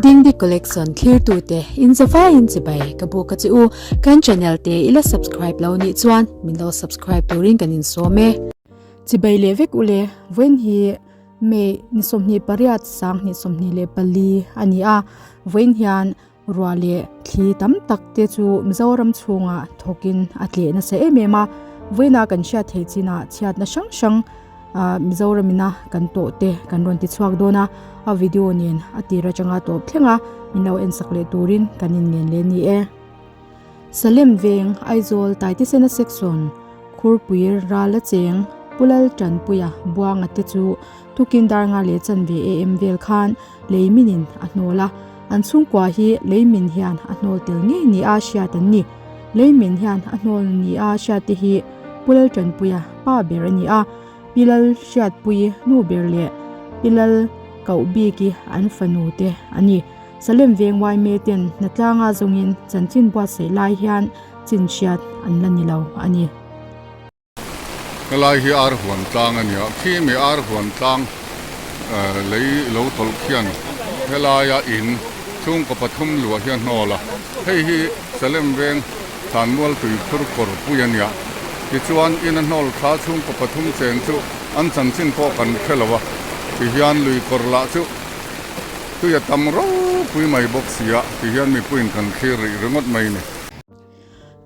Dingdi Collection thlirtute in zavaiin chibai ka buk a che u. Kan channel te i la subscribe lo nih chuan min lo subscribe turin kan insawm e. Chibai leh vek ule, vawiin hi May ni 28 2024 a ni a, vawiin hian Ruah leh thli tam tak te chu Mizoram chhungah thawkin a tleh nasa em em a, vawiina kan hriat theih chinah chhiatna hrang hrang ah Mizoram ina kan tawh te kan rawn ti chhuak dawn a, a video nen a tir atanga tawp thleng a, min lo en sak leh turin kan inngen leh a ni e. Salem Veng, Aizawl, Taitisena Section, Khurpui Rala Cheng, Pu Lal Tanpuia Buanga te chu tukin dar nga leh chanve am vel khan lei minin a hnawl a, an chhungkua hi lei min hian a hnawl tel ngei ni a hriat an ni. Lei min hian a hnawl ni a hriat te hi Pu Lal Tanpuia pa ber a ni a, Pi Lal Hriatpui nu ber leh Pi Lal Koh Biki an fanu te a ni. Salem Veng Waime ten hnatlanga zawngin chanchin buatsaih lai hian chin hriat an la ni lo a ni. Helai hi ar huan tlang a ni a, khi mi ar huan tlang lei lo tawlh khian helaia in chhungkaw pathum luah hi a hnawl a, hei hi Salem Veng Thlanmual tui phur kawr pui a nia. Tichuan in a hnawl thla chhungkaw pathum cheng chu an chanchin pawh kan hre lo a, tihian lui kawr lah chu tui a tam ropui mai bawk si a, tihian mipuiin kan thlir rih ringawt mai a ni.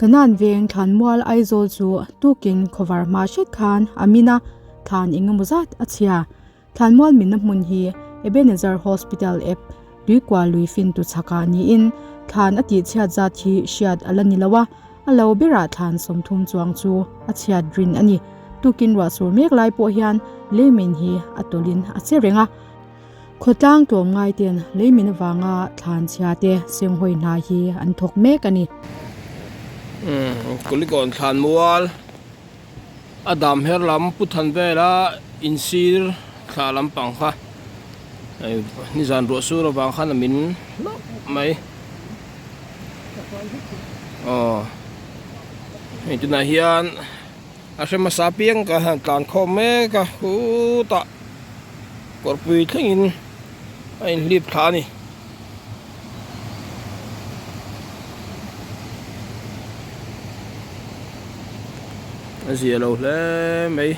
Kanan veng Thlanmual Aizawl chu tukin khawvar hma hret khan a min a, thlan engemaw zat a chhia. Thlanmual minna hmun hi Ebenezer Hospital ep Tuikua lui fintu chhakah niin thlan a tihchhiat zat hi hriat a la ni lo a, a lo berah thlan 30 chuang chu a chhiat rin a ni. Tukin ruahsur mek lai pawh hian leimin hi a tawlhin a che reng a. Khawtlang tlawm ngai ten leimin avanga thlan chhia te senghawi hna hi an thawk mek a ni. Kulikawn thlan mual a dam her lam pu than vela insir thla lampang kha nizan ruah sur avang khan a min hlauh mai aw hei tunah hian A hre hmasa piang ka han tlan khawm mek a, khutah kawrpui thlengin a inhlip thla a ni. A zia lo hle mai.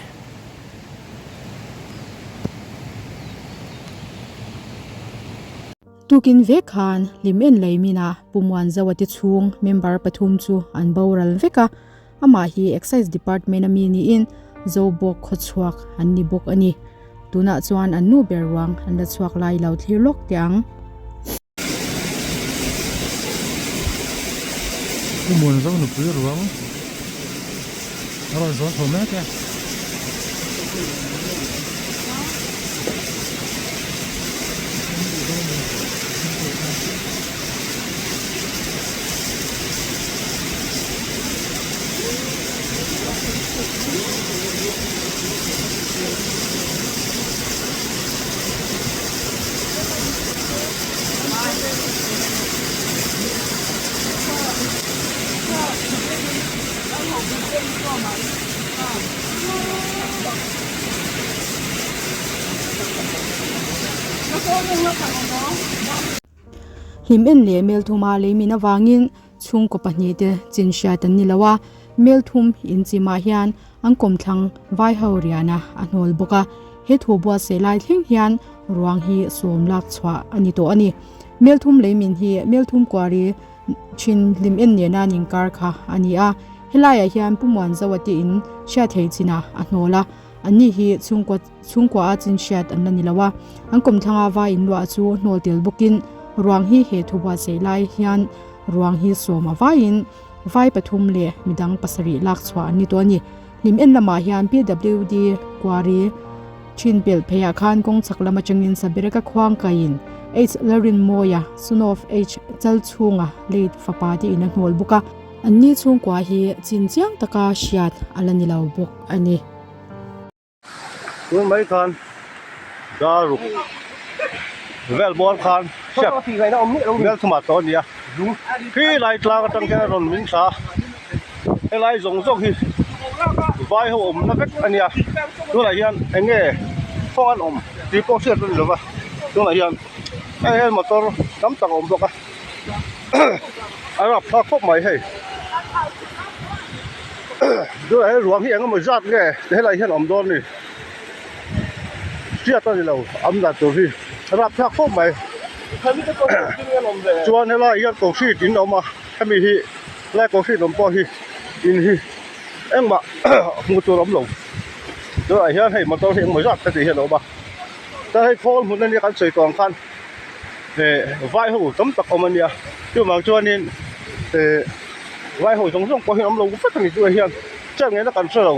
Tukin vek khan hlim en lei mina Pu Muanzaua te chhung member pathum chu an boral vek a. Amah hi Excise Department a mi niin Zobawk khawchhuak an ni bawk a ni. Tunah chuan an nu ber ruang an la chhuak lai lo thlir lawk teh ang. Pu Muanzo nupui ruang a rawn zawn chho mek e. Hlim en leh Melthuma leimin avangin chhungkaw pahnihte chin hriat an ni lo a, Melthum inchimah hian an kawmthlang vai ho riana a hnawl bawk a, he thu buatsaih lai thleng hian ruang hi sawm lak chhuah a ni tawh a ni. Melthum leimin hi Melthum kuari thin hlim en nena an inkar kha a ni a, helaiah hian Pu Muanzoa te in hriat theih chinah a hnawl a, anni hi chhungkaw Chhungkua a chin hriat an la ni lo a, an kawmthlanga vai inluah chu hnawl tel bawkin ruang hi he thu buatsaih lai hian ruang hi sawm a vaiin vai pathum leh midang pasarih lak chhuah an ni tawh a ni. Hlim en lamah hian PWD Quarry thin pelh pheiah khan kawng chhak lam atangin Sabereka khuang kaiin H Lalrinmawia son of H Chalchhunga late fapa te in a hnawl bawk a, anni chhungkua hi chin chiang taka hriat a la ni lo bawk a ni. Tun mai khan dar ruk vel bawr khan chep mel thumah tawh a ni a khi lai tlang atang hian a rawn min thla a helai zawng zawng hi vai ho awmna vek a nia tunah hian eng nge khaw an awm tih pawh hriat a ni lova tunah hian. Hei hian motor tam tak a awm bawk a a rapthlak khawp mai hei tunah hian ruang hi eng emaw zat nge helai hian a awm dawn a ni hriat a ni lo awm dan tur hi a rapthlak khawp mai chuan helai hian concrete in a awm a hemi hi helai concrete awm pawh hi in hi engmah hmuh tur a awm lo tunah hian hei motor hi engemaw zat heti hian a awm a. Chuan hei khawl hmun ania kan sawi tawh ang khan eh vai ho tam tak awm ania chuvang chuanin eh vai ho zawng zawng pawh hi an awm lo vek ani tunah hian chet ngaihna kan hre lo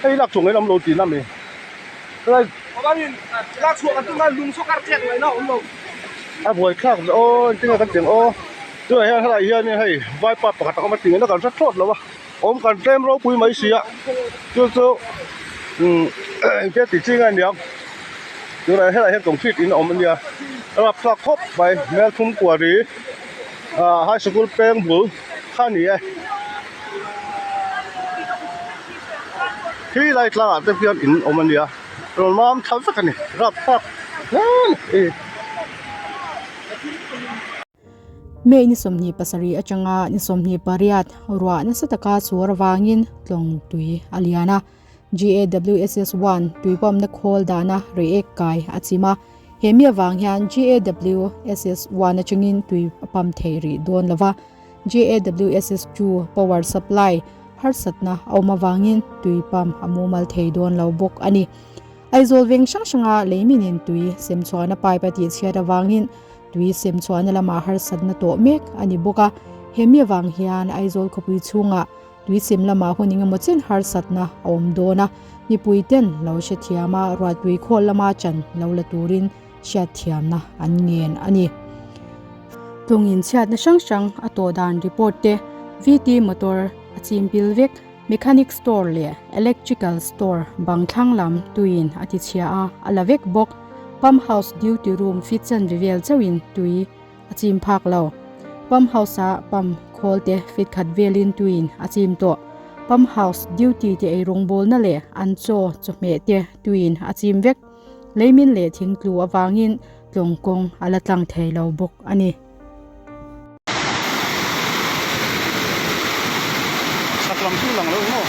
hei lak chhuah ngaihna awm lo tihna ami helai a buai thlak ve aw engtin nge kan tih ang aw tunah hian helai hianin hei vaipa pakhat a awm a tih ngaihna kan hre thlawt lo a. Awm kan tlem ropui mai si a chu chu umm engtia ti chi nge niang tunah helai hian concrete in a awm ania a rapthlak khawp mai hmelthum kuari ah high sikul peng bul kha a ni e khi lai tlangah te hian in awm ania rawn mam thla vek a ni rapthlak hle a ni. May ni 27 atanga ni 28 ruah nasa taka chur avangin tlawng tui a lian a. GAWSS 1 tui pawmna khawl dahna reiek kai a chim a. He mi avang hian GAWSS 1 atangin tui a pump thei rih dawn lova. GAWSS 2 power supply harsatna a awm avangin tui pump a mumal thei dawn lo bawk a ni. Aizawl veng hrang hranga leiminin tui semchhuahna pipe a tihchhiat avangin Tui sem chhuahna lamah harsatna tawh mek a ni bawk a, hemi avang hian Aizawl khawpui chhungah tui sem lamah hun engemaw chen harsatna a awm dawn a, mipui ten lo hrethiam a, ruahtui khawl lama chan lo la turin hriatthiamna an ngen a ni. Tlawng inchhiatna hrang hrang a tawh dan report te, VT motor a chim pil vek, mechanic store leh electrical store bang thlang lam tuiin a ti chhia a, a la vek bawk. Pump house duty room fit chanve vel chauhin tui a chim phak lo. Pump house ah pump khawl te fit khat velin tuiin a chim tawh. Pump house duty te ei rawngbawlna leh an chaw chawhmeh te tuiin a chim vek. Leimin leh thing tlu avangin tlawng kawng a la tlang thei lo bawk a ni. Chak lam chu lang lo maw?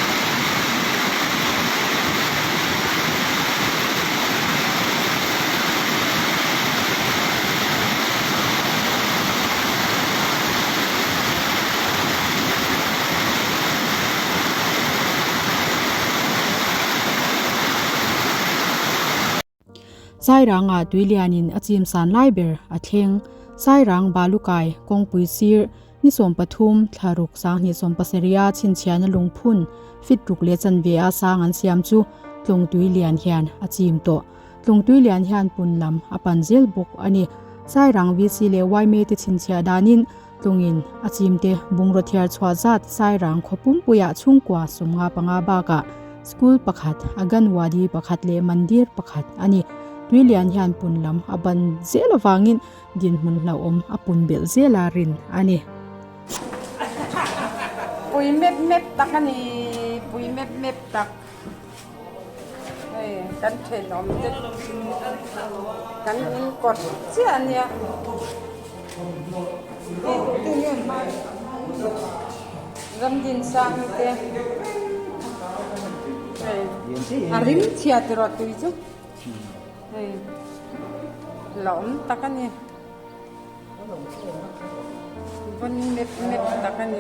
Sairangah tuilianin a chim san lai ber a thleng. Sairang Balukai kawngpui sir ni 13 thlaruk 2017 a chhinchhiahna lungphun fit ruk leh chanve a sang an siam chu tlawng tuilian hian a chim tawh. Tlawng tuilian hian pun lam a pan zel bawk a ni. Sairang VC leh yma te chhinchhiah danin Tlungin a chimte bungraw thiar chhuah zat Sairang khaw pumpuiah chhungkua 55 bakah school pakhat, Anganwadi pakhat leh mandir pakhat a ni. Tuilian hian pun lam a ban zel avangin dinhmun hlauhawm a pun belh zel a rin a ni. Pui mep mep tak a ni, pui mep mep tak. Hei kan thenawm te kan in kawt chiah a nia Ramdinsang te hei a rim chhia tiraw tui chu hei la awm tak a ni vawn mep mep tak a ni.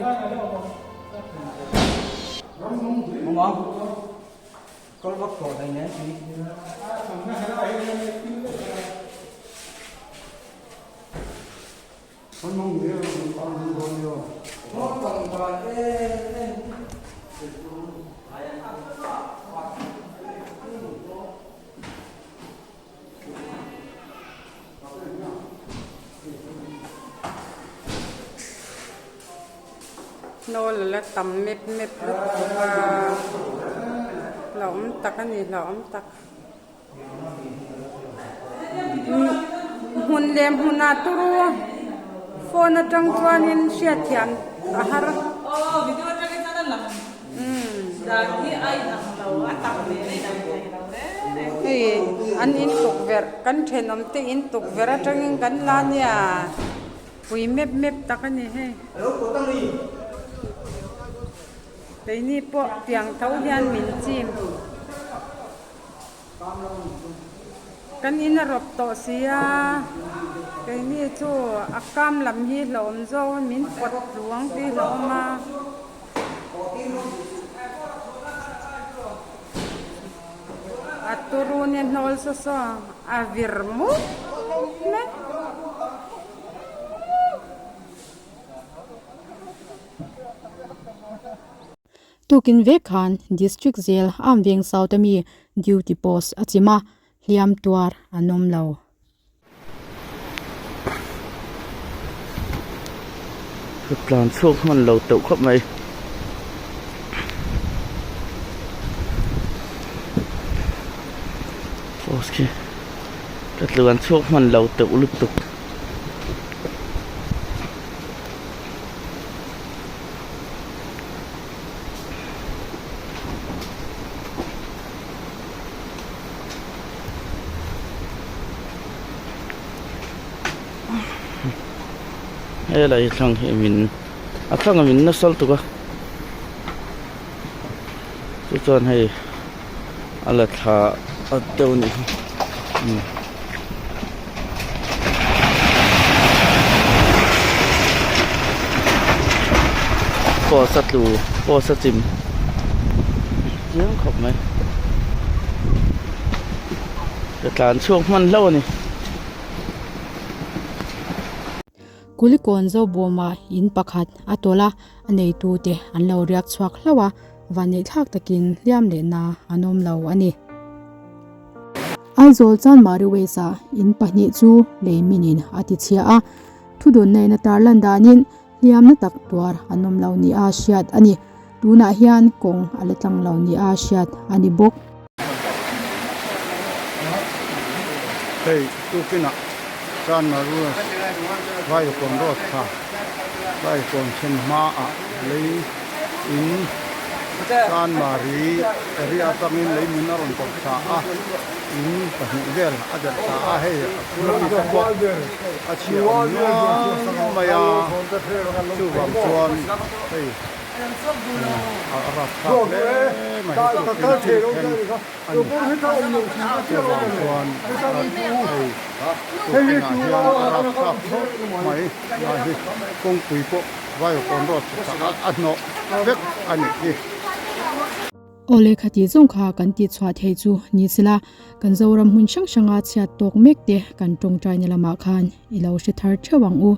Hnawl a la tam mep mep lutuk a hlauhawm tak a ni hlauhawm tak hmun leh hmunah turu phone atang chuanin hriatthiam a har. Hei an in tukverh kan thenawm te in tukverh atangin kan la nia pui mep mep tak a ni hei. Keini pawh tiang tho hian min chim. Kan in a rawp tawh si a, keini chu a kam lam hi hlauhawm zawk a, min pawt tluang tih hlauhawm a. A turu nia hnawl saw saw a vir mup mai. Tukin vek khan District Jail Amveng South ami duty post a chim a, hliam tuar an awm lo. Ka tlan chhuak hman lo teuh khawp mai. Post khi ka tlan chhuak hman lo teuh lutuk. Helai thlang hi min a thlang a min nasa lutuk a chu chuan hei a la thla a deuh a nih hi umm. Post a tlu post a chim chiang khawp mai ka tlan chhuak hman hlauh a ni. Kulikawn Zobawma in pakhat a tawlh a, a neitute an lo riak chhuak hlauh a, vanneih thlak takin hliam lehna an awm lo a ni. Aizawl Chanmari West-ah in pahnih chu lei minin a ti chhia a, thudawnna in a tarlan danin hliamna tak tuar an awm lo nia hriat a ni. Tunah hian kawng a la tlang lo nia hriat a ni bawk. Hei tukinah Chanmari West Vaikawn Road kha Vaikawn thlen hmaah lei in Chanmari area atangin lei min a rawn tawlh thla a, in pahnih vel a delh thla a, hei a bul ami te pawh a chhia awm nual mai a, chuvang chuan hei a rapthlak hle mai hi tukin thil thleng a ni. Chuvang chuan hei tukinah hian a rapthlak khawp mai lai hi kawngpui pawh Vaiawkawn road chu chak a hnawh vek a nih hi. Aw lehkha tih zawng kha kan tih chhuah thei chu ni sela, kan Zoram hmun hrang hranga chhiat tawk mek te kan tawngtaina lamah khan i lo hre thar theuh ang u.